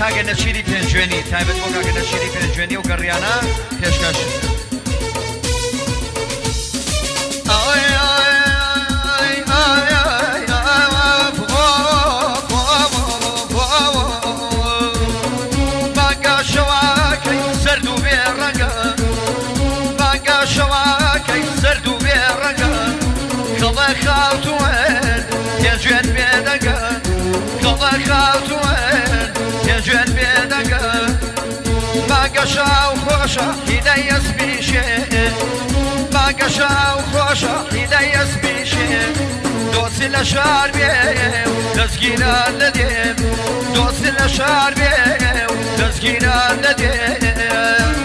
کاکە نەچیری پێنجوێنی، تایبەت بۆ کاکە نەچیری پێنجوێنی و گەڕیانە پێشکەش. مانگا شەواکەی زەرد و بێ ڕەنگە، مانگا شەواکەی زەرد و بێ ڕەنگە، خەڵە خاوتوێن پێنجوێن بێدەنگە، خەڵە خاوتوێن پێنجوێن بێدەنگە. مانگە شاو خۆشە هیلەی ئەسپیشێ، مانگە شاو خۆشە هیلەی ئەسپیشێ، دۆستی لە شار بێ و دەستگیران لە دێم، دۆستی لە شار بێ و دەستگیران لە دێم.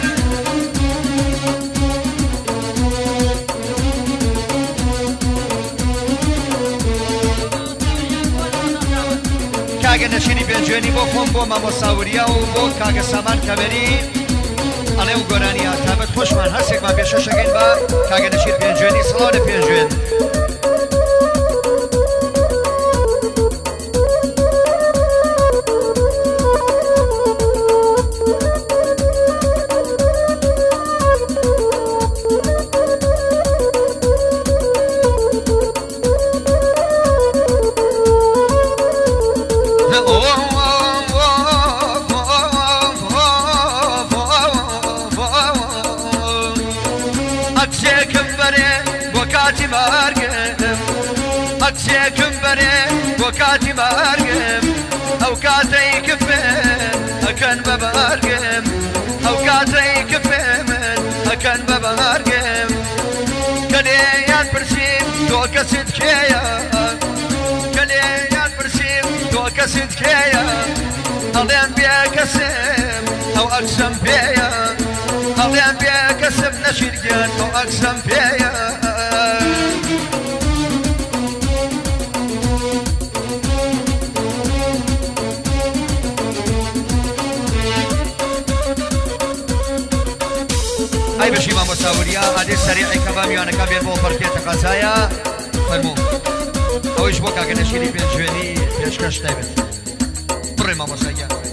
کاکە نەچیری پێنجوێنی بۆ خۆم، بۆ مامۆستا وریا و بۆ کاکە سامان کەبەری ئەڵێ و گۆرانیە تابەت خۆشمان هەرسێکمان پێشەشەکەین بە کاکە نەچیر پێنجوێنی. سڵاو لە پێنجوێن. ئەکسێکم بەرێ بۆ کاتی مارگم، ئەکسێکم بەرێ بۆ کاتی مارگم، ئەو کاتەی کفێن ئەکەن بە بارگم، ئەو کاتەی کفێ من ئەکەن بە بارگم. کە لێیان پرسیم تۆ کەست کێیە، کە لێیان پرسیم تۆ کەست کێیە، ئەڵێن بێ کەسم ئەو ئەکسم پێیە، ئەڵێن بێ کەسم نەشیرگیان ئەو ئەکسم پێیە. ئەی بەشی مامۆستا وریا ئادێ سەریعی کە با میوانەکان بێن بۆ پەرکێتە قەزایە. فەرموو ئەوەیش بۆ کاکە نەشیری پێنجوێنی پێشکەش تایبەت. بڕێ مامۆستا گیان.